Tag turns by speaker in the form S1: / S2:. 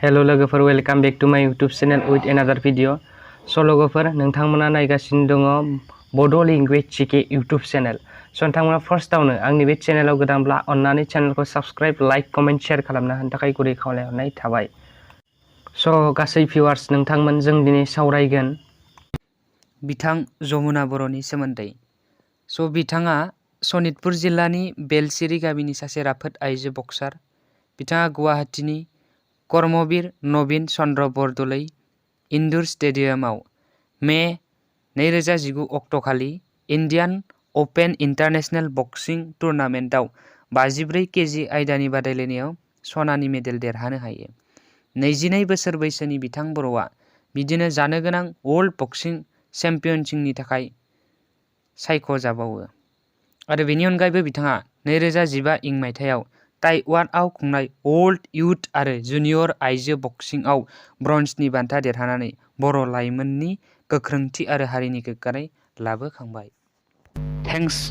S1: Hello लोगोफोर, welcome back to माय YouTube channel with एनादार video. स' लोगोफोर, नोंथांमोना नायगासिनो दङ बड' लेंगुवेज जिके यूट्यूब चेनेल। स' नोंथांमोना फार्स्टआवनो आंनि बे चेनेलाव गोदानब्ला अन्नानै चेनेलखौ साबस्क्राइब, लाइक, कमेन्ट, शेयार खालामना होनो थाखाय गुरै खावलायहरनाय थाबाय। स' गासै भिउवार्स, नोंथांमोन जों दिनै सावरायगोन
S2: बिथां जमुना बर'नि सोमोन्दै। स' बिथाङा सनितपुर जिल्लानि बेलसिरि गामिनि सासे राफोद आइजो बक्सार। बिथाङा गुवाहाटीनि कर्मवीर नवीन चन्द्र बरदलै इनडोर स्टेडियामाव मे 2019 अक्ट'खालि इन्डियान अपेन इन्टारनेशनेल बक्सिं टुर्नामेन्टआव 54 केजि आयदानि बादायलायनायाव सनानि मेडेल देरहानो हायो। 22 बोसोर बैसोनि बिथां बर'आ बिदिनो जानो गोनां वर्ल्ड बक्सिं चेम्पियनशिपनि थाखाय सायख'जाबावो। आरो बेनि अनगायैबो बिथाङा 2015 मायथाइयाव ताइवानआव खुंनाय वर्ल्ड युथ आरो जुनियर आइजो बक्सिंआव ब्रन्जनि बान्था देरहानानै बर' लाइमोननि गोख्रोंथि आरो हारिनि गोग्गानाय लाबोखांबाय। थेंक्स।